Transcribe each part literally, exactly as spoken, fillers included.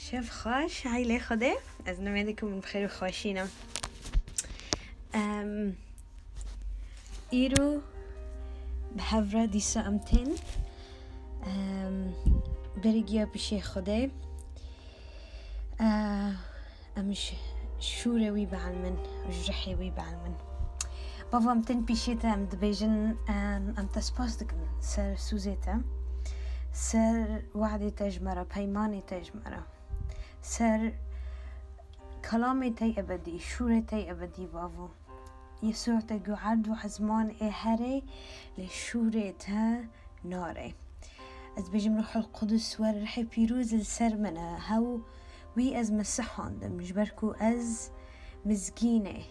Şev xweş, aîlê Xwedê. Ez nimê dikim hûn bi xêr û xweşî ne. Em, îro bi hev re dîsa em tên, em, bergiya pişê Xwedê. E, em ji şûrê wî bielmin û ji rihê wî bielmin. Bavo, em tên pişê te, em dibêjin, em, em te spas dikin ser sûzê te, ser we'dê te ji me re, peymanê te ji me re, ser kelamê te yê ebedî, şûrê te yê ebedî, bavo. Yesû te got, erd û ezman ê herê, lê şûrê te narê. Ez dibêjim, Ruhul Qudus were, Rihê Pîroz li ser min e. Hew wî ez mesihandim, ji ber ku ez mizgînê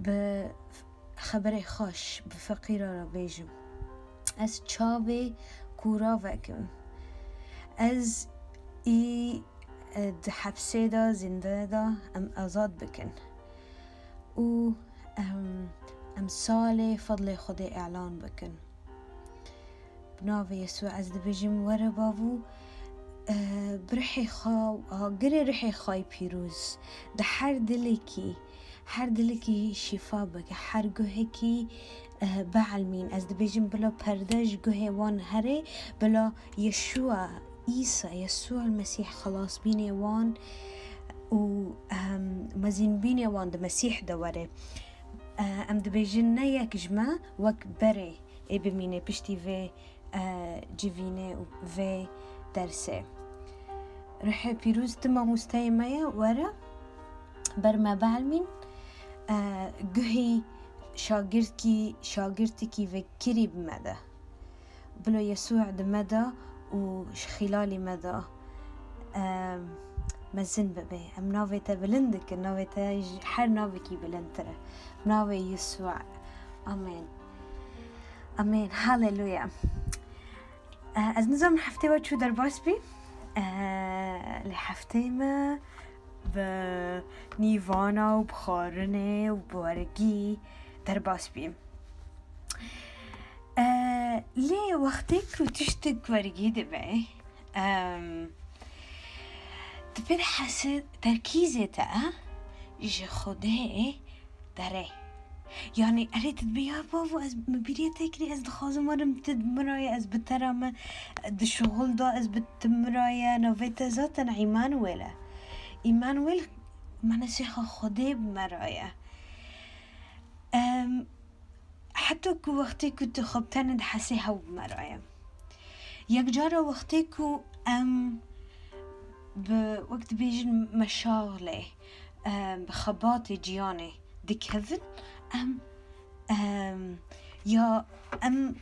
bi xeberê xweş bi feqîra re bêjim. Ez çavê kûra vekim. Ez î, e, di hepsê de, zînde de em azad bikin. Û em, em salê fedlê Xwedê îlan bikin. Bi navê Yesû ez dibêjim, were bavo, e, bi rihê xwe, agirê rihê xwe yê pîroz, di her dilekî, her dilekî şîfa bike, her guhekî, e, bielmîn. Ez dibêjim, bila perde ji guhê wan here, bila Yesûa, Îsa, Yesûa Mesîh xelasbînê wan û, em, mezînbînê wan di Mesîh de were. E, em dibêjin, ne yek ji me wek berê ê bimîne piştî vê, e, civînê û vê dersê. Rihê Pîroz, tu mamosteyê me ye, were ber me bielmîn, e, guhî şagirtkî, şagirtikî vekirî bi me de. Bila Yesû di me de û ji xîlalî me de, em, mezin bibe. Em navê te bilind dikin, navê te ji her navekî bilindtir e. Navê Yesû. Amen. Amen. Haleluya. Eh, ez nizanim heftê we çû derbas bî. Eh, lê hefteyê me bi nîvana û bi xwarinê û bi wergî derbas bî. Eh, lê wextê ku tiştik wergî dibe, em, tu pê dihesî terkîzê te ji Xwedê derê. Yanî, erê, tu dibê, ya bavo, ez, min bîrê te kirî, ez dixwazim werim tu bi min re ye, ez bi te re me, di şixul de ez bi tu min re ye, navê te zaten Îmanuel e. Îmanuel, manasê xwe Xwedê bi me re ye. Em, heta ku wextê ku tu xwe bi tenê dihesê hew bi me re ye. Yekcara wextê ku em bi, wek dibêjin, meşaxlê, em, bi xebatê ciyanê dikevin, em, em, ya em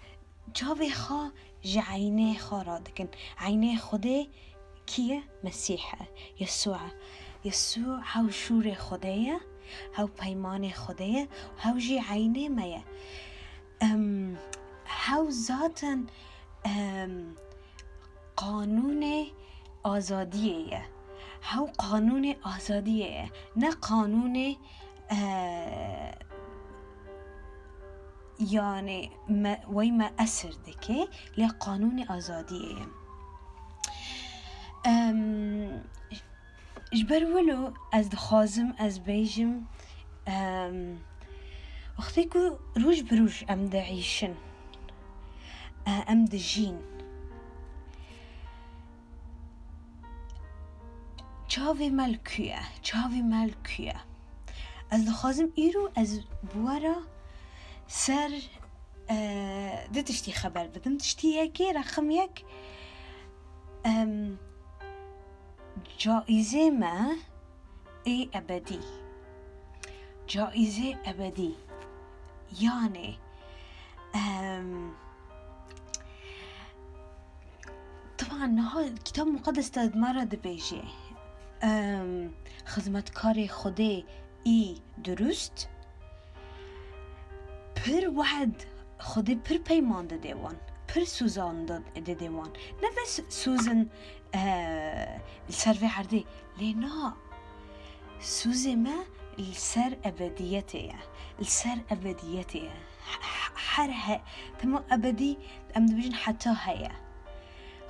çavê xwe ji eynê xwe radikin. Eynê Xwedê kî ye? Mesîh e, Yesû e. Yesû hew şûrê Xwedê ye, hew peymanê Xwedê ye, hew jî eynê me ye. Em, hew zaten, em, qanûnê azadiyê ye. Hew qanûnê azadiyê ye. Ne qanûnê, e, yanî me, wey me esir dike, lê qanûnê azadiyê ye. Em, Ji ber wilo ez dixwazim ez bêjim, em, wextê ku roj bi roj em dieyşin, e, em dijîn, çavê me li ku ye? Çavê me li ku ye? Ez dixwazim îro ez bi we re ser, e, du tiştî xeber bidim. Tiştî yekê, reqim yek, em, caîzê me ê ebedî. Caîzê ebedî. Yanê, em, Taban niha Kitab Muqeddes de me re dibêje, em, xizmetkarê Xwedê î durust, pir wehd Xwedê pir peyman dide wan, pir sûzan dide wan. Ne bes sûzin, e, li ser vê erdê, lê na, sûzê me li ser ebediyetê ye, li ser ebediyetê ye. H-, h-, her he-, tema ebedî, em dibêjin heta heye.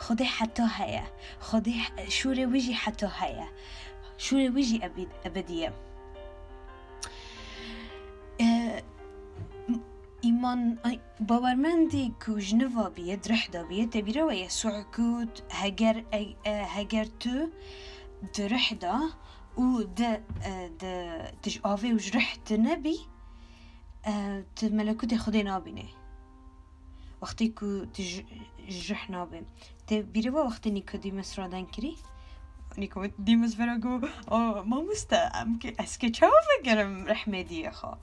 Xwedê heta heye. Xwedê he-, şûrê wî jî heta heye. Şûrê wî jî ebî-, ebedî ye. E, m-, îman, ay, bawermendî ku ji niva bîye, di rih de bîye, te bîre we Yesû got, heger, e, e, heger tu di rih de û di, e, di, tu ji avê û ji rih tu nebî, e, tu melekûtê Xwedê nabînê. Wextê ku tu ji, ji rih nabê. Te bîrê we wextê Nîkodîmos radan kirî? Nîkodîmos vera got, "O, mamoste, em ke, ez ke çawa vegerim rehmê diyê xwe?"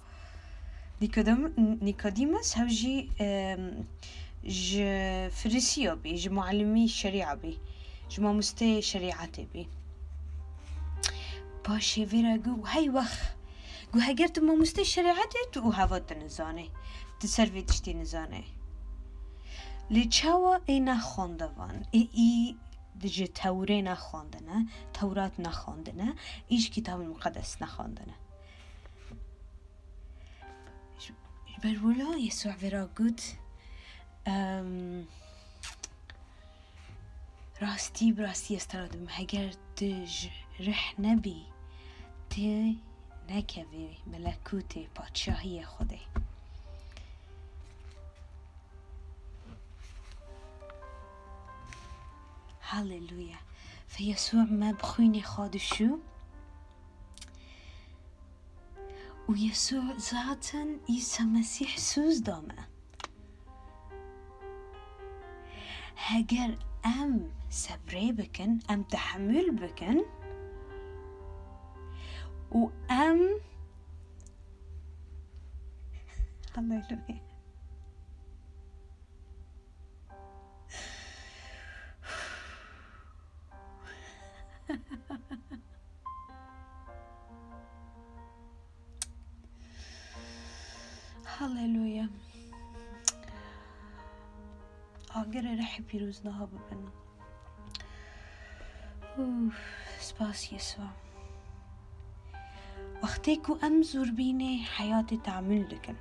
Nîkodîm-, Nîkodîmos hew jî, em, ji Firîsiya bî, ji muallimî şerîa bî, ji mamosteyê şerîetê bî. Paşê vê re got, "Hey wex, got, heger tu mamosteyê şerîetê, tu û heva tu nizanê, tu ser vê tiştê nizanê. Lê çawa ê nexwende van? Ê î ji Tewrê nexwendine, Tewrat nexwendine, î ji Kitabê Muqedes nexwendine." Ji, ji ber wilo Yesû vê re got, em, "Rastî bi rastî ez te re dibim, heger tu ji rih nebî, tu nekevî melekûtê padşahiyê Xwedê." Haleluya. Fe Yesû me bi xwînê xwe dişû. Û Yesû zaten Îsa Mesîh sûz da me. Heger em sebrê bikin, em tehemûl bikin û em, Haleluya. Haleluya. Agirê rehê pîroz niha bibin. Ûf, spas Yesû. Wextê ku em zûrbînê heyatê temûl dikin,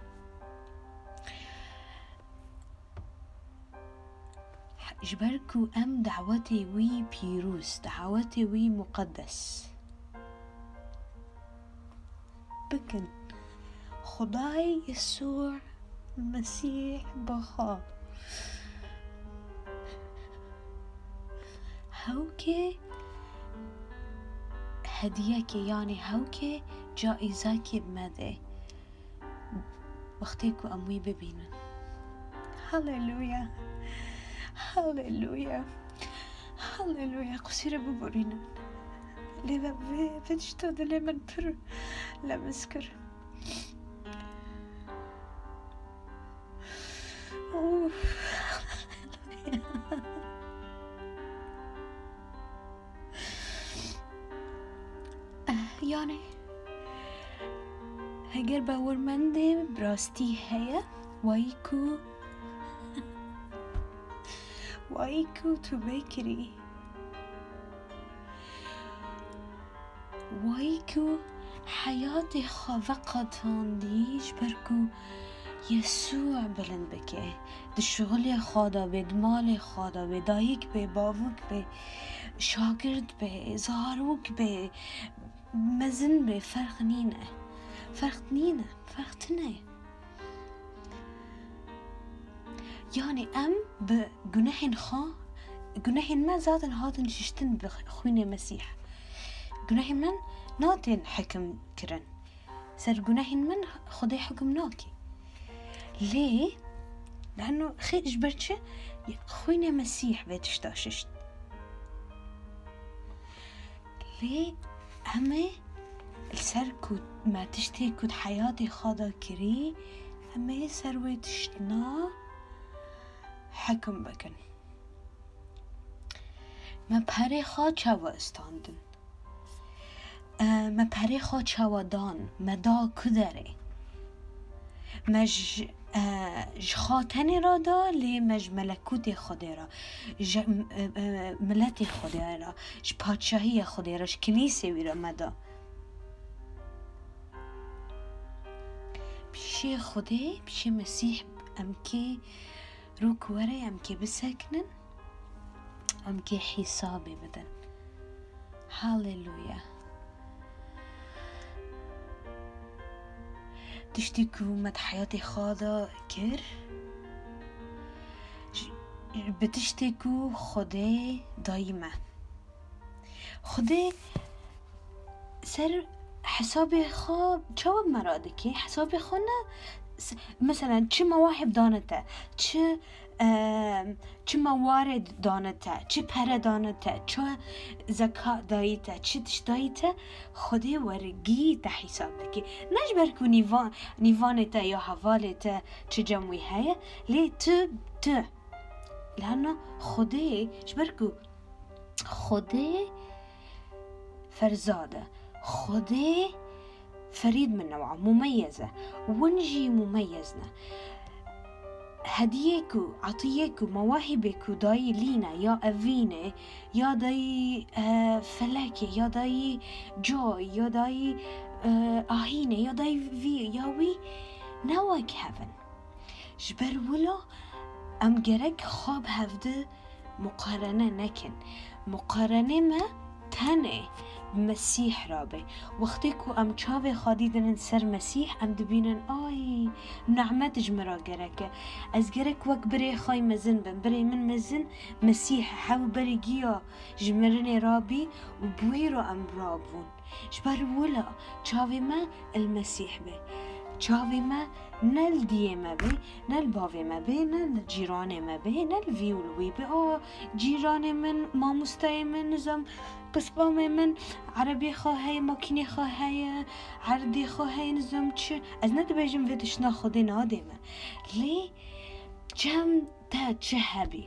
ji ber ku em dawetê wî pîroz, dawetê wî muqedes bikin. Xwedayê Yesû Mesîh bixa. Hewkê hediyekê, yanî hewkê caîzekê me de. Wextê ku em wî bibînin. Haleluya. Haleluya. Haleluya. Qusîre biborînin. Lê ve, vê, vê tişta dilê min pir lemiz kir. Ûf. Eh, yani, heger bawermendê bi rastî heye, wayî ku, wayî ku tu vekirî. Wayî ku heyatê xwe veqetandî, ji ber ku Yesû bilind bike. Di şixulê xwe de be, di malê xwe de be, dayik be, bavûk be, şagirt be, zarok be, mezin be, ferq nîne. Ferq nîne, ferq tune ye. Yani em bi gunehên xwe, gunehên me zaten hatin şiştin bi xwînê Mesîh. Gunehên me natên hekim kirin. Ser gunehên min Xwedê hukm nake. Lê, lehno xê ji ber çi? Xwînê Mesîh vê tişta şişt. Lê em ê li ser ku me tiştê ku di heyatê xwe de kirî, em ê ser wê tiştna hekim bikin. Me perê xwe çawa istandin? E, me perê xwe çawa dan? Me da ku derê? Me ji, e, ji xwe tenê re da, lê me ji melekûtê Xwedê re, ji, e, e, miletê Xwedê re, ji padşahiya Xwedê re, ji kilîsê wî re me da. Pişê Xwedê, pişê Mesîh em kê rûk were, em kê bisekinin. Em kê hîsabê bidin. Haleluya. Tiştê ku me di heyatê xwe de kir, ji, bi tiştê ku Xwedê dayî me. Xwedê ser hesabê xwe çawa me re dike? Hesabê xwe ne, s-, meselen, çi mewahib dane te, çi, em, çi mewarê dane te, çi pere dane te, çi zeka dayî te, çi tişt dayî te, Xwedê wergî te hîsab dike. Ne ji ber ku nîva-, nîvanê te ya hevalê te çi cem wî heye, lê tu, tu. Lana Xwedê, ji ber ku Xwedê ferzad e. Xwedê ferîd min newa, mumeyez e. Win jî mumeyez ne. Hediyê ku, etiyê ku, mewahibê ku dayî lîne, ya evînê, ya dayî, e, felekê, ya dayî coy, ya dayî, e, ahînê, ya dayî vî, ya wî, ne wek hev in. Ji ber wilo em gerek xwe bi hev de muqarene nekin. Muqarene me tenê bi Mesîh re be. Wextê ku em çavê xwe dîdinin ser Mesîh, em dibînin, ay, nehmet ji min re gerek e. Ez gerek wek birê xwe yî mezin bim. Birê min mezin Mesîh e. Hew berî giya ji mirinê rabî û bi wî re em rabûn. Ji ber wila çavê me li Mesîh be. Çavê me ne li diyê me be, ne li bavê me be, ne li cîranê me be, ne li vî û li wî be. A, cîranê min, mamosteyê min, nizam, pisbamê min, erebê xwe heye, makînê xwe heye, erdê xwe heye, nizam çi. Ez ne dibêjim vê tiştna Xwedê nadê me. Lê cem te çi hebî?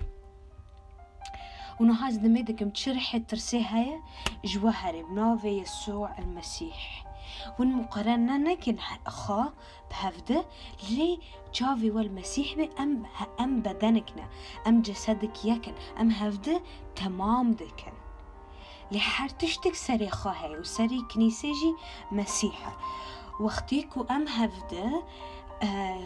Û niha ez nimê dikim, çi rihê tirsê heye, ji we here, bi navê Yesû el Mesîh. Hûn muqarene nekin he-, xwe bi hev de, lê çavê we li Mesîh be, em, he-, em bedenik ne, em cesedik yek in, em hev de temam dikin. Lê her tiştik serê xwe heye û serê kinîsê jî Mesîh e. Wextê ku em hev de, e,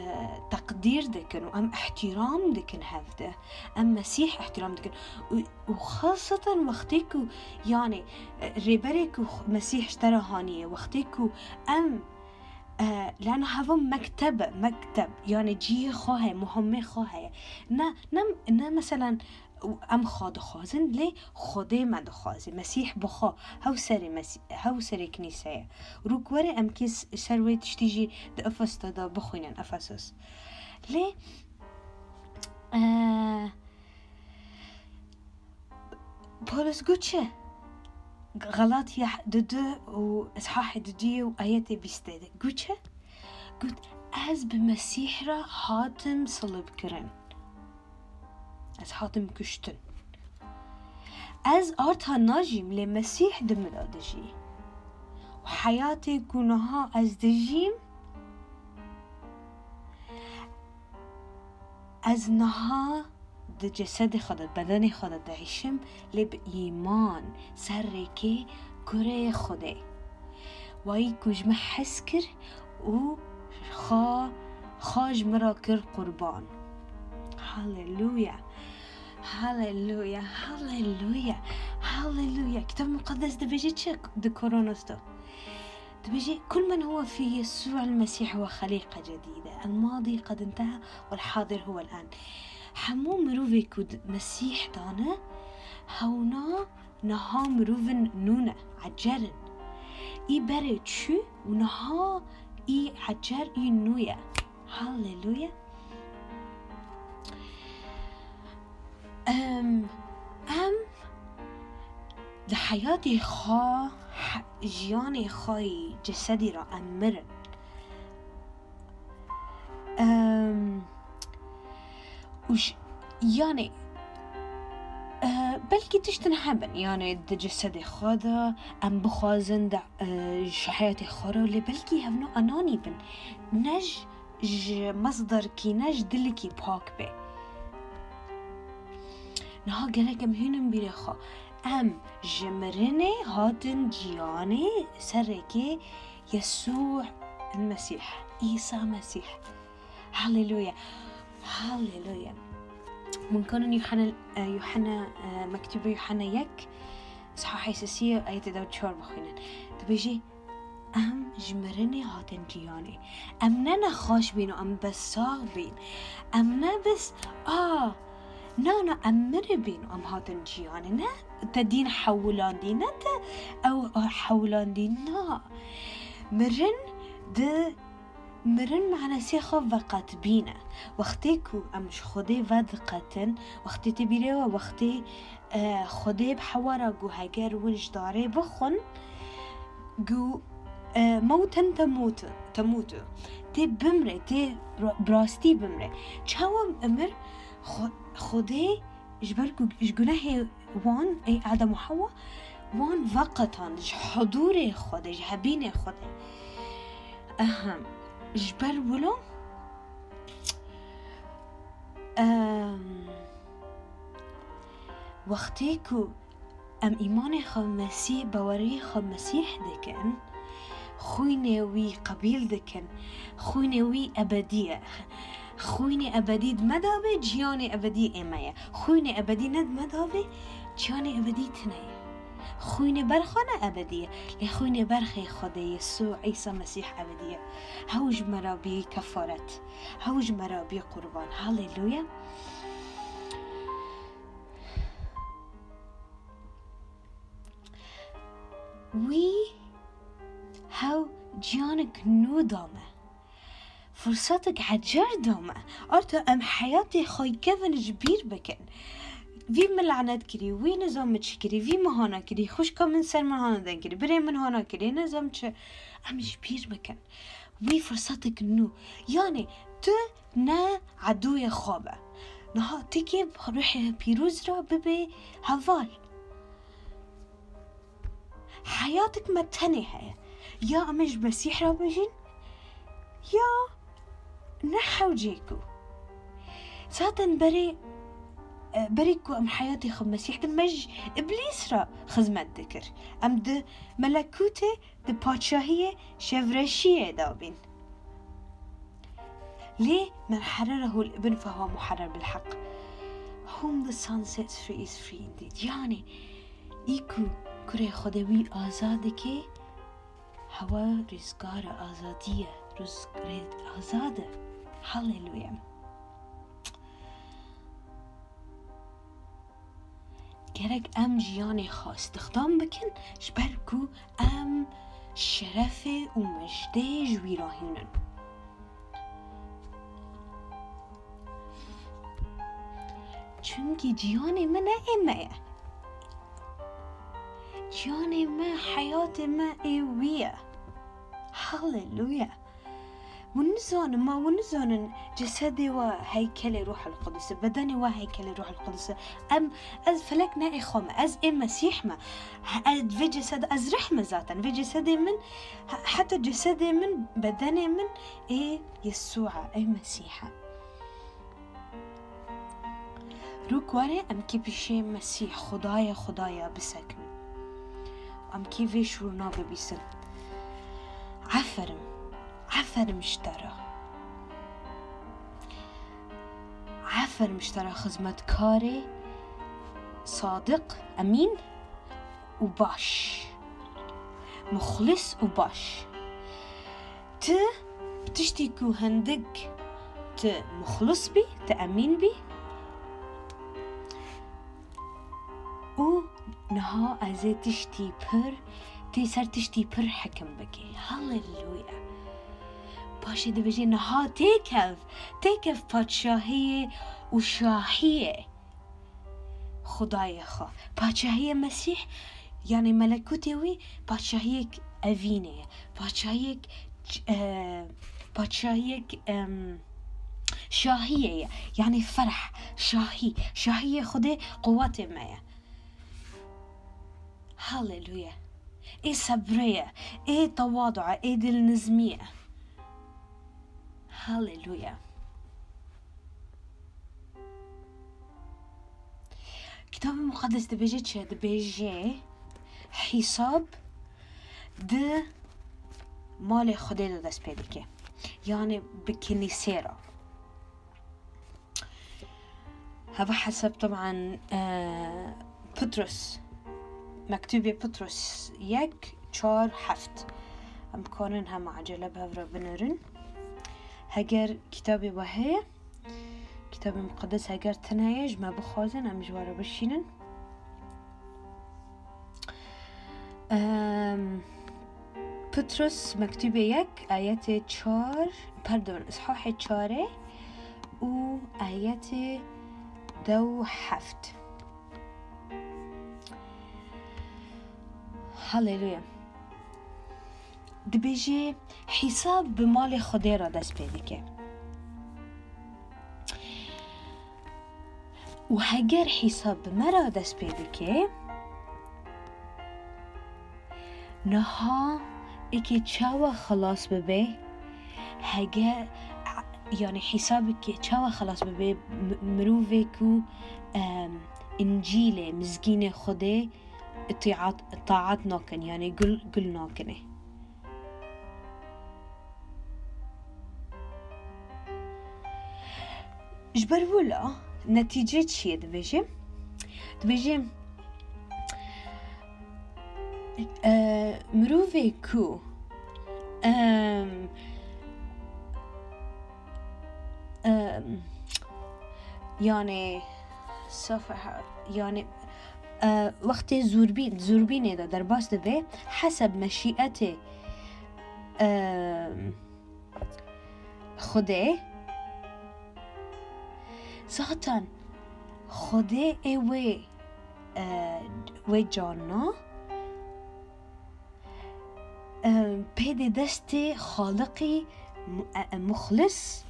teqdîr dikin û em ihtiram dikin hev de, em Mesîh ihtiram dikin. Û, û xaseten wextê ku, yani, e, rêberê ku Mesîh ji te re haniye, wextê ku em, e, lana heva mekteb e, mekteb, yani cihê xwe heye, muhimmê xwe heye. Ne, ne, ne meselen, û em xwe dixwazin, lê Xwedê me dixwaze. Mesîh bi xwe, hew serê Mesî-, hew serê kinîse ye. Rûk were em kê s-, ser wê tiştî jî di Efes de, de bixwînin, Efesos. Lê, e, Paulus got çi? Xelatya du du û îshahê du du û ayetê bîstê de got çi? Got, ez bi Mesîh re hatim silibkirin. Ez hatim kuştin. Ez arta najîm, lê Mesîh di min de dijî. Û heyatê ku niha ez dijîm, ez niha di cesedê xwe de, bedenê xwe de diêşim, lê bi îman ser rêkê kurê Xwedê. Wayî ku ji min hez kir û xwe, xwe ji min re kir qurban. Haleluya. Haleluya. Haleluya. Haleluya. Kitab Mukaddes dibêje çi di Koronos de? Dibêje, "Kul men huwe fî Yesû el Mesîh huwe xelîqe cedîde. El madî qed inteha wel hadir huwe el an." Hemû mirovê ku di Mesîh dane, hewna niha mirovin nû ne, ecer in. Î berê çû û niha î ecer î nû ye. Haleluya. Em, em di heyatê xwe, he-, jiyanê xwe yî cesedî re em mirin. Em, û ji, yani, e, belkî tiştin hebin, yani di cesedê xwe de em bixwazin de, e, ji heyatê xwe re, lê belkî hevno enanî bin. Ne ji ji mesderkî ne ji dilekî pak be. Niha gerek em hînin bîrê xwe. Em ji mirinê hatin jiyanê ser rêkê Yesû Mesîh, Îsa Mesîh. Haleluya. Haleluya. Hûn kanin Yuhanna, e, Yuhanna, e, mektûba Yuhanna yek, sehahê sisê, ayetê deh û çar bixwînin. Dibêje, em ji mirinê hatin ciyanê. Em ne nexweş bîn û em bes sax bîn. Em ne bes, a, na, na, em mirî bîn û em hatin ciyanê. Ne te dîn hewlandî, ne te ew hewlandî, na. Mirin di Mirin manasê xwe veqetbîn e. Wextê ku em ji Xwedê vediqetin, wextê tê bîrê we, wextê, e, Xwedê bi hewa re got, heger hûn ji darê bixwin, got, e, mewten temutu, temutu. Tê bimrê, tê ra-, bi rastî bimrê. Çawa emir Xwe-, Xwedê ji ber ku ji gunehê wan, ê Adem û Hewa, wan veqetand ji hudûrê Xwedê, ji hebînê Xwedê. Ehem, ji ber wilo, em, wextê ku em îmanê xwe Mesîh, bawerî xwe Mesîh dikin, xwînê wî qebîl dikin, xwînê wî ebedî ye. Xwînê ebedî di me de be, ciyanê ebedî ê me ye. Xwînê ebedî ne di me de be, ciyanê ebedî tune ye. Xwînê berxwe ne ebedî ye, lê xwînê berxê Xwedê Yesû Îsa Mesîh ebedî ye. Hew ji me re bî kefaret, hew ji me re bî qurban. Haleluya! Wî hew ciyanek nû da me. Fursatek ecer da me. Arta em heyatê xwe kevin ji bîr bikin. Vî min lanet kirî, wî nizam min çi kirî, vî min hana kirî, xwişka min ser min hana den kirî, birê min hana kirî, nizam çi. Em ji bîr bikin. Wî fursatek nû. Yanî tu ne edûyê xwe be. Niha tu kê Ruhê Pîroz re bibe heval. Heyatek me tenê heye. Ya em ê ji Mesîh re bijîn, ya ne hewcê ku. Zaten berê, e, berê ku em heyatê xwe Mesîh din, me ji Îblîs re xizmet dikir. Em di melekûtê, di paçahiyê şevreşiyê de bîn. Lê men hererehul ibn fehuve muherrer bil heq. Whom the Son sets free is free indeed. Yanî, î ku kurê Xwedê wî azad dike, hewa rizgara azadî ye, rizgarê azad e. Haleluya. Gerek em jiyanê xwe îstixdam bikin, ji ber ku em şerefê û mijdeyê ji wî re hînin. Çimkî ciyanê me ne ê me ye. Ciyanê me, heyatê me ê wî ye. Haleluya. Hûn nizanin, ma hûn nizanin cesedê we heykelê Ruhul Qudus e, bedenê we heykelê Ruhul Qudus e. Em, ez felek ne ê xwe me, ez ê Mesîh me. He-, ez vê cesed-, ez rih me zaten. Vê cesedê min, he-, heta cesedê min, bedenê min ê Yesû e, ê Mesîh e. Rûk were em kê pîşê Mesîh, Xwedayê, Xwedayê bisekinin. Em kê vê şûrna bibîsin. Aferin. Aferin ji te re. Aferin ji te re xizmetkarê sadiq, emîn û baş. Muxlis û baş. Tu tiştî ku hindik tu muxlis bî, tu emîn bî. Û niha ez ê tiştî pir, tê ser tiştî pir hekim bikê. Haleluya. Paşê dibêje niha têkev, têkev padşahiyê û şahiyê Xwedayê xwe. Padşahiyê Mesîh, yanî melekûtê wî, padşahiyek evînê ye. Padşahiyek, e, padşahiyek, em, şahiyê ye. Yanî ferh, şahî. Şahiyê Xwedê quwetê me ye. Haleluya. Ê sebrê ye, ê tewadu ye, ê dilnizmî ye. Haleluya. Kitabê Muqeddes dibêje çi? Dibêje, hîsab di malê Xwedê de dest pê dike. Yanî bi kinîsê re. Hava hesab teban, e, Petros. Mektûbê Petros yek, çar, heft. Em karin hema ecele bi hev re binêrin. Heger kitabê we heye, Kitabê Muqeddes heger tune ye, ji me bixwazin, em ji we re bişînin. Em, Petros mektûbê yek, ayetê çar, pardon, îshahê çarê û ayetê deh û heft. Haleluya. Dibêje, hîsab bi malê Xwedê re dest pê dike. Û heger hîsab bi me re dest pê dike, niha êkê çawa xilas bibe? Heger, yanî hîsabekê çawa xilas bibe, mi-, mirovê ku, em, Încîlê, mizgînê Xwedê, îtaat, îtaat nakin, yanî gul, gul nakine. Ji ber wila netîce çi ye dibêje? Dibêje, e, mirovê ku, em, em, yanî, safa, yanî, e, wextê zûrbî-, zûrbînê de derbas dibe, heseb meşîetê, e, Xwedê, zaten Xwedê ê wê, e, wê carna, e, pê dê destê Xaliqî mu-, e, e, muxlis,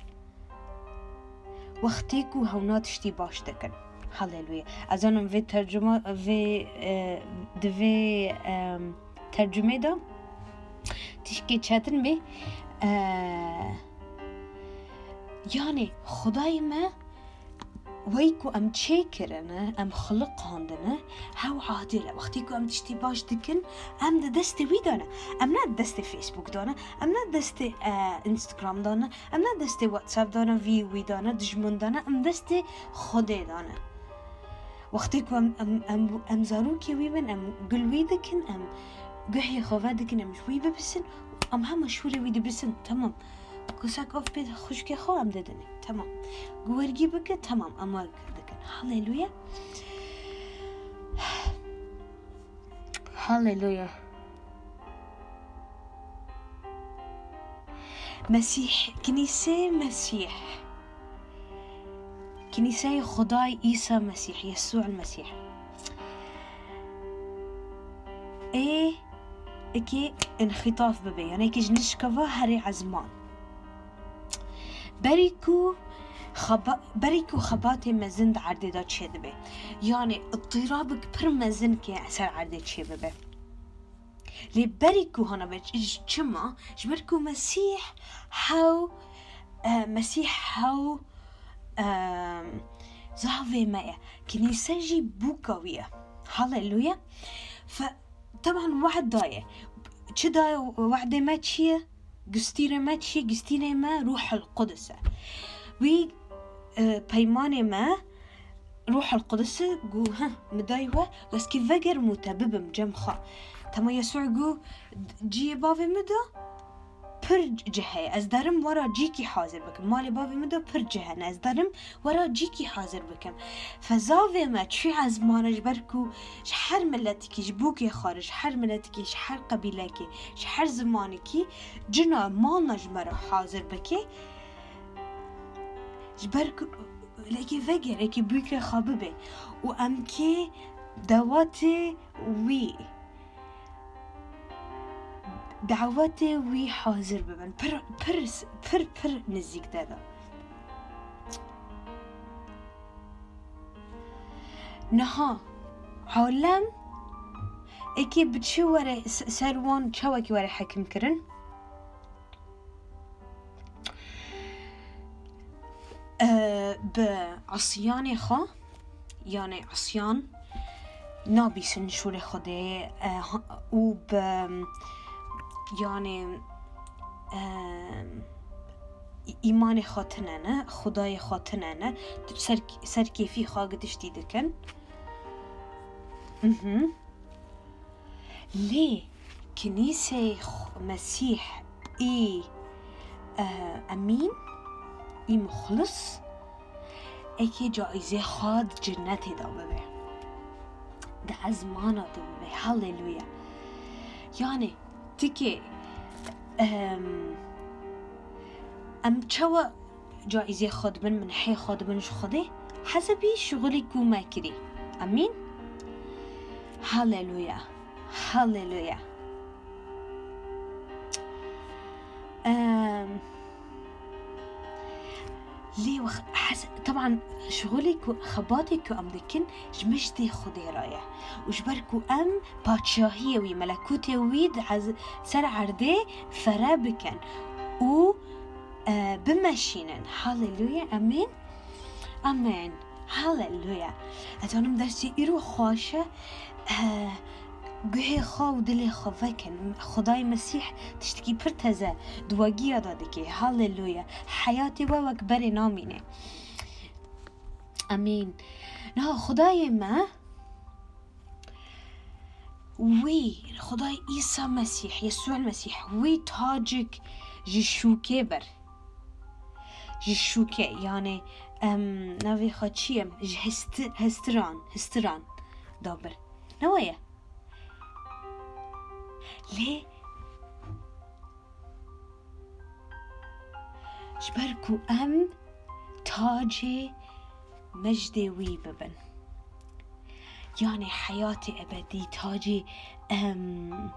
wextê ku hewna tiştî baş dikin. Haleluya. Ez zanim vê tercuma, vê, e, di vê, em, tercumê de tişkê çetin bê. E, yanî, Xwedayê me, wey ku em çêkirine, em xiliqandine, hew adil e. Wextê ku em tiştî baş dikin, em di destê wî de ne. Em ne di destê Facebook de ne, em ne di destê, e, Instagram de ne, em ne destê WhatsApp dane, vî wî dane, dijmin dane, em destê Xwedê dane. Wextê ku em, em, em, em zarokê wî bin, em gul wî dikin, em guhê xwe vedikin, em ji wî bipisin, em hema şûrê wî dipisin, temam. Kusek av pê xwişkê xwe em didinê, temam. Guwergî bike, temam, em wek dikin. Haleluya. Haleluya. Mesîh, Kinîseyê Mesîh. Kinîseyê Xwedayê Îsa Mesîh, Yesû el Mesîh. Ê, êkê înxîtaf bibe, yanî êkê ji nişka ve herê ezman. Berî ku xeba-, berî ku xebatê mezin di erdê de çêdibe. Yanî, îtirabek pir mezin ke ser erdê çêbibe. Lê berî ku hana be, ç-, çima? Ji ber ku Mesîh hew, e, Mesîh hew, e, zavê me ye. Kinîse jî bûka wî ye. Haleluya. Fe-, teban wehd daye. Çi daye, wehdê me çi ye? Gustîrê me çi? Gustîrê me Ruhul Qudus e. Wî, e, peymanê me Ruhul Qudus e, gu, heh, min dayî we, ez kê vegerim û te bibim cem xwe. Tema Yesû gu, ciyê bavê min de pir cih heye. Ez derim wera cîkî hazir bikim. Malê bavê min de pir cih hene. Ez derim wera cîkî hazir bikim. Fe zavê me çû ezmana ji ber ku ji her miletikî, ji bûkê xwe re, ji her miletikî, ji her qebîlekê, ji her zimanekî cina malna ji me re hazir bike. Ji ber ku lekê veger, êkê bûkê xwe bibe û em kê dawetê wî, dawetê wî hazir bibin. Pir, pir, pir, pir nizîk de de. Niha alem êkê bi çi were se-, ser wan çawekî were hekim kirin? E, bi asiyanê xwe, yanî asiyan nabîsin şûrê Xwedê, e, ha-, û bi, yanî, e, î-, îmanê xwe tune ne, Xwedayê xwe tune ne, tu ser, ser kêfî xwe gi tiştî dikin. Mhm. Lê Kinîseyê Xw-, Mesîh î, eh, emîn, î muxlis, êkê caîzê xwe di cinnetê de bibe. Di ezmana de bibe. Haleluya. Yanî, tikê, em, em çawa caîzê xwe dibin, minhê xwe dibin ji Xwedê? Hesebî şixulî ku me kirî. Emîn? Haleluya. Haleluya. Em, lê wext hes-, teban şixulê ku, xebatê ku em dikin ji mijdê Xwedê re ye. Û ji ber ku em padşahiyê wî, melekûtê wî di ez-, ser erdê fere bikin û, e, bimeşînin. Haleluya. Emîn. Amen. Haleluya. Ez anim dersê îro xweş e. Eh, guhê xwe û dilê xwe vekin. Xwedayê Mesîh tiştekî pir teze di we giya de dike. Haleluya. Heyatê we wek berê namîne. Amîn. Niha Xwedayê me, wî, Xwedayê Îsa Mesîh, Yesû el Mesîh, wî tacik ji şûkê bir. Ji şûkê, yanî, em, navê xwe çi ye? Ji histi-, histiran, histiran dabir. Ne weye? Lê ji ber ku em tacê mejdê wî bibin. Yanî heyatê ebedî, tacê, em,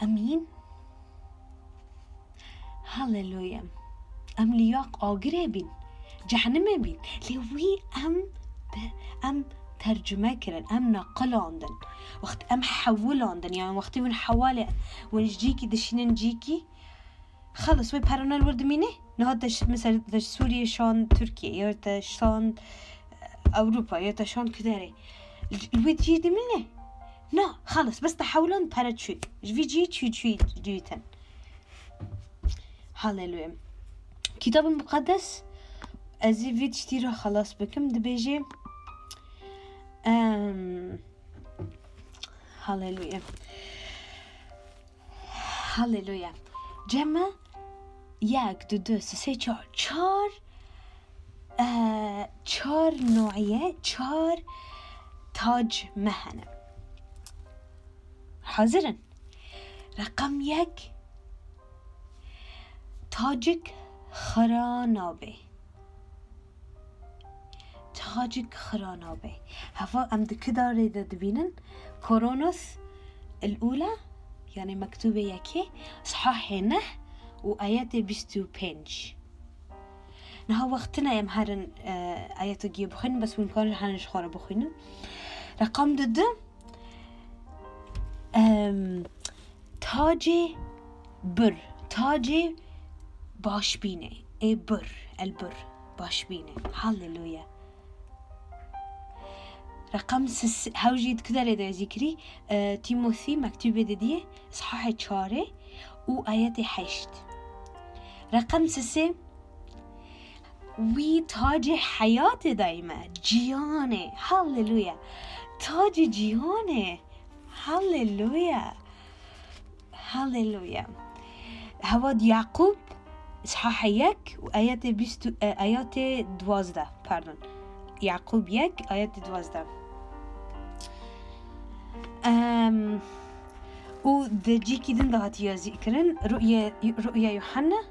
emîn. Haleluya. Em li yaq agirê bîn, cehenimê bîn. Lê wî em bi, em tercume kirin, em neqilandin. Wext em hewilandin, yani wextê hûn hewalê, hûn ji cîkî dişînin cîkî, xelis wê paralel wir dimîne. Niha te ş-, mesela te ji Sûriyê şand Tirkiye, ya te şand Ewropa, ya te şand kuderê. Li, li wê cî dimîne? Na, xelis, bes te hewlan pere çû. Ji vî cî çû, çû dîtin. Haleluya. Kitabê Muqeddes, ez ê vî tiştî re xelas bikim, dibêje, em, Haleluya. Haleluya. Cem me yek, du, du, sê, sê, çar, çar, e, çar noye, çar tac me hene. Hazir in? Reqem yek, tacik xira nabe. Tacik xira nabe. Heva em di kidarê de dibînin, Korintos el-Ula, yani mektûbê yekê, sihahê neh û ayetê bîst û pênc. Niha wext tune em herin, e, ayetê giyê bixwînin, bes hûn karin herin ji xwe re bixwînin. Reqam di du, em, tacê bir, tacê başbînê, ê bir, el bir, başbînê. Haleluya. Reqam sis, hew jî di kidarê de zîkirî, e, Tîmothî mektûbê didiyê, sihahê çarê û ayetê heşt. Reqam sisê, wî tacê heyatê dayî me, ciyanê. Haleluya. Tacê ciyanê. Haleluya. Haleluya. Hewa di Yaqûb, sihahê yek û ayetê bîst û, e, ayetê duwazdeh, pardon. Yaqûb yek, ayetê duwazdeh. Em, û di cîkî din de hatiye zîkirin, Ru'ye, Ru'ye Yuhanna,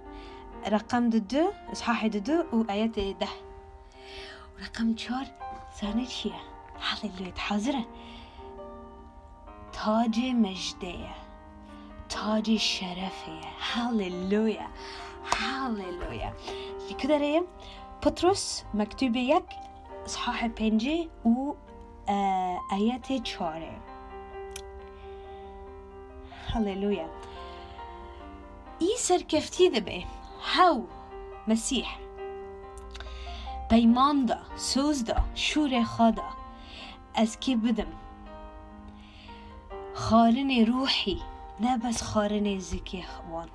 reqem di du, sihahê di du û ayetê deh. Reqem çar, zane çi ye? Haleluya, hazir e? Tacê mejdê ye. Tacê şerefê ye. Haleluya. Haleluya. Ji kidarê ye? Petros, mektûbê yek, sihahê pêncê û, e, ayetê çarê. Haleluya. Î serkeftî dibe. Hew, Mesîh. Peyman da, soz da, şûrê xwe da. Ez kê bidim. Xwarinê ruhî, ne bes xwarinê zikê wan.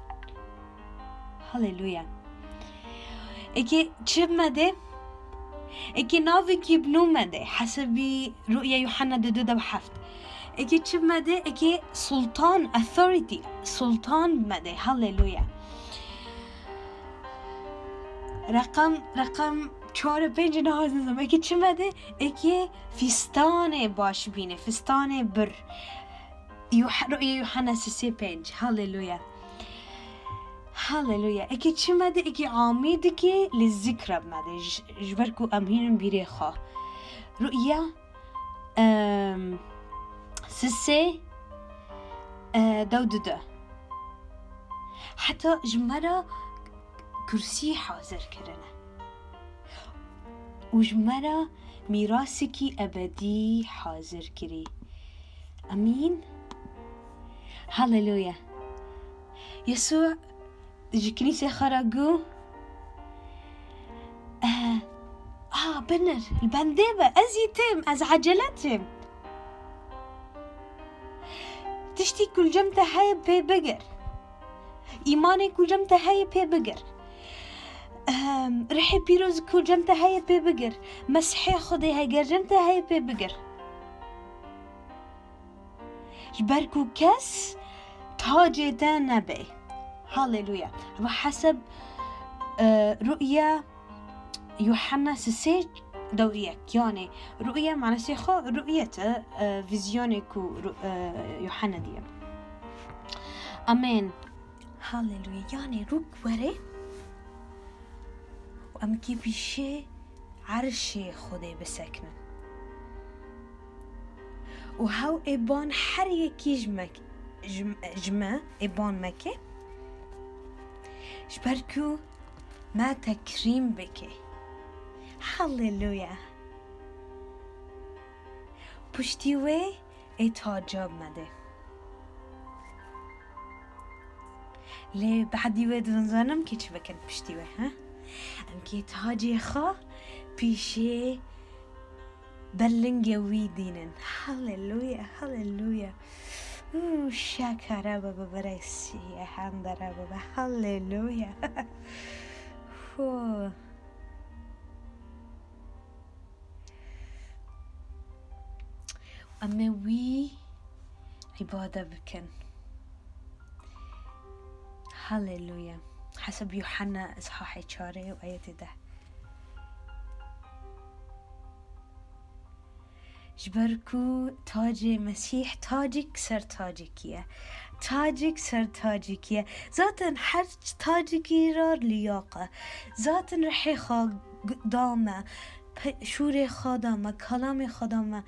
Haleluya. Eke çi me de? Eke navekî bi nû me de, hesebî Ru'ya Yuhanna du, du, heft. Eke çi me de? Eke sultan, authority, sultan me de. Haleluya. Reqem, reqem çar û pênc ne hazin zam. Eke çi me de? Eke fistanê baş bîne, fistanê bir. Yuh-, Ru'ya Yuhanna sisê pênc. Haleluya. Haleluya. Eke çi me de, eke amî dike, li zikra me de. Ji, ji ber ku em hînin bîrê xwe. Ru'ya, em, sisê, e, dew dude. Heta ji me re kursî hazir kirine. Û ji me re mîrasekî ebedî hazir kirî. Amîn. Haleluya. Yesû ji kinîsê xwe re got, "Eh, a, binir, li bendê be, ez jî têm, ez ecele têm. Tiştî ku li cem te heye pê bigir. Îmanê ku li cem te heye pê bigir. Ehm, Rihê Pîroz ku li cem te heye pê bigir. Mesihê Xwedê heger cem te heye pê bigir." Ji ber ku kes tacê te nebe. Haleluya. Ve heseb, e, Ru'ya Yuhanna sisê dew yek. Yani Ru'ya manasê xwe ru'yet e, e, vizyonê ku Ru-, e, Yuhanna diye. Amen. Haleluya. Yani rûk were û em kê pîşê erşê Xwedê bisekinin. Û hew ê ban her yekî ji me, ji, ji me ê ban meke, ji ber ku me tekrîm bike. Haleluya. Piştî wê ê taca me de. Lê behedî wê dizanim kê çi bikin piştî wê, he? Em kê tacê xwe pîşê belingê wî dînin. Haleluya, haleluya. Û şekere bibe, beresî, hemdere bibe. Haleluya. Hu. Em ê wî îbade bikin. Haleluya. Heseb Yuhanna îshahê çarê û ayetê deh. Ji ber ku tacê Mesîh tacik ser tacikî ye. Tacik ser tacikî ye. Zaten her tacikî re liyaq e. Zaten rihê xwe g-, da me. Pe-, şûrê xwe da me, kelamê xwe da me,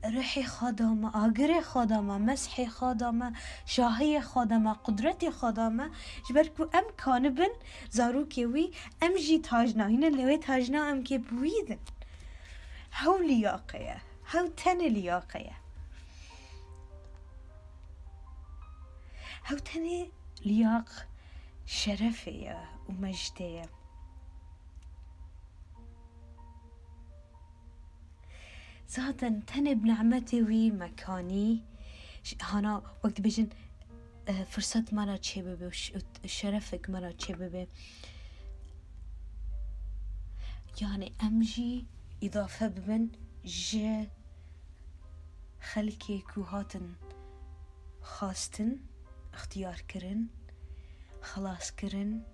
ruhê xwe da me, agirê xwe da me, mesihê xwe da me, şahiyê xwe da me, qudretê xwe da me, ji ber ku em kanibin zarokê wî, em jî tac nahînin, lê wê tajna em kê bi wî din. Hew liyaqe ye, hew tenê liyaqe ye. Hew tenê liyaq şerefê ye û mejdê ye. Zaten tenê bi nimetê wî mekanî, ş-, hana wek dibêjin, e, firset me re çêbibe û ş-, û şerefek me re çêbibe. Yani em jî îdafe bibin ji xelkê ku hatin xwestin, ixtiyar kirin, xelas kirin,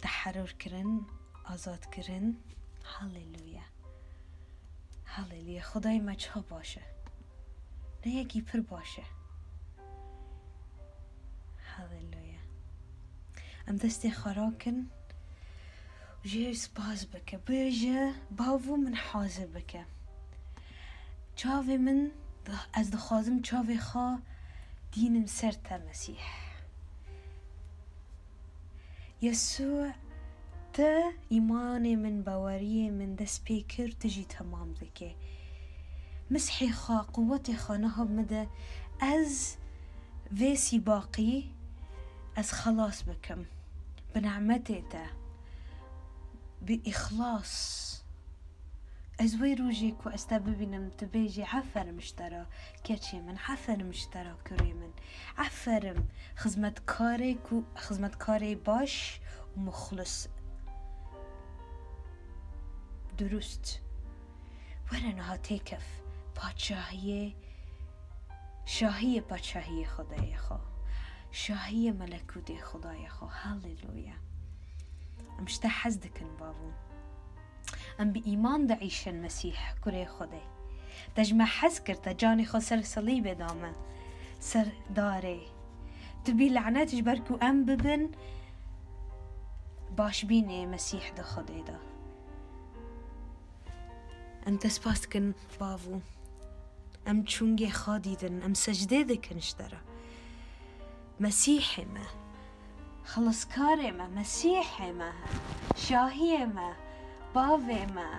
teherûr kirin, azad kirin. Haleluya. Haleluya. Xwedayê me çawa baş e. Ne yekî pir baş e. Haleluya. Em destê xwe rakin û jê spas bike. Bêje, Bavo, min hazir bike. Çavê min, ez dixwazim çavê xwe dînim ser te, Mesîh. Yesû, te îmanê min, baweriyê min dest pê kir, tu jî temam dikê. Misihê xwe, quwetê xwe niha bide, ez vê sîbaqî ez xelas bikim. Bi nimetê te, bi îxlas, Ez wê rojê ku ez te bibînim, tu bêjî, "Aferim ji te re, keçê min, aferim ji te re, kurê min, aferim, xizmetkarê ku, xizmetkarê baş û muxlis, durust. Were niha têkef, padşahiyê, şahiyê padşahiyê Xwedayê xwe, şahiyê melekûtê Xwedayê xwe." Haleluya. Em ji te hez dikin, bavo. Em bi îman diîşin, Mesîh, kurê Xwedê. Te ji me hez kir, te canê xwe ser selîbê da me, ser darê. Tu bî lanet ji ber ku em bibin başbînê Mesîh di Xwedê de. Em te spas dikin, bavo. Em çûngê xwe dîtin, em secdê dikin ji te re. Mesîhê me, Xelaskarê me, Mesîhê me, şahiyê me, bavê me,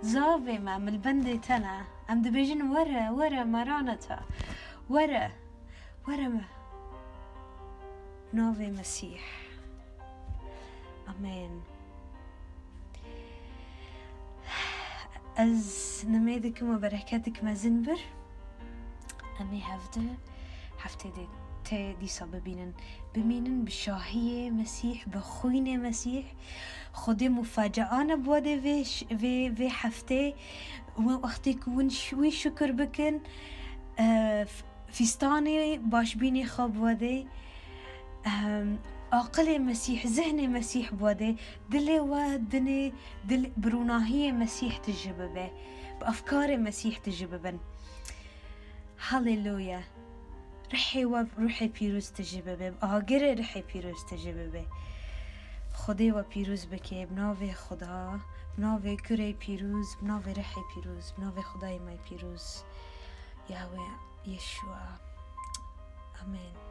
zavê me, milbendê te ne. Em dibêjin, "Were, were, Maranata, were, were me." Navê Mesîh. Amen. Ez nimê dikim û bereketik mezin bir. Em ê hevde, heftê dê te dîsa bibînin. Bimînin bi şahiyê Mesîh, bi xwînê Mesîh. Xwedê mufacaane bi we dê vê ş-, vê, vê heftê. Wê wextê ku win ş-, wî şukir bikin, e, f-, fîstanê başbînê xwe bi we dê. Em, aqilê Mesîh, zihnê Mesîh bi we dê, dilê we, dinê, dil, bi rûnahiyê Mesîh tije bibe, bi efkarê Mesîh tije bibin. Haleluya. Rihê we, ruhê pîroz tije bibe, bi agirê rihê pîroz tije bibe. Xwedê we pîroz bike, bi navê Xweda, bi navê kurê pîroz, bi navê rihê pîroz, bi navê Xwedayê me pîroz. Yahweh Yeshua. Amen.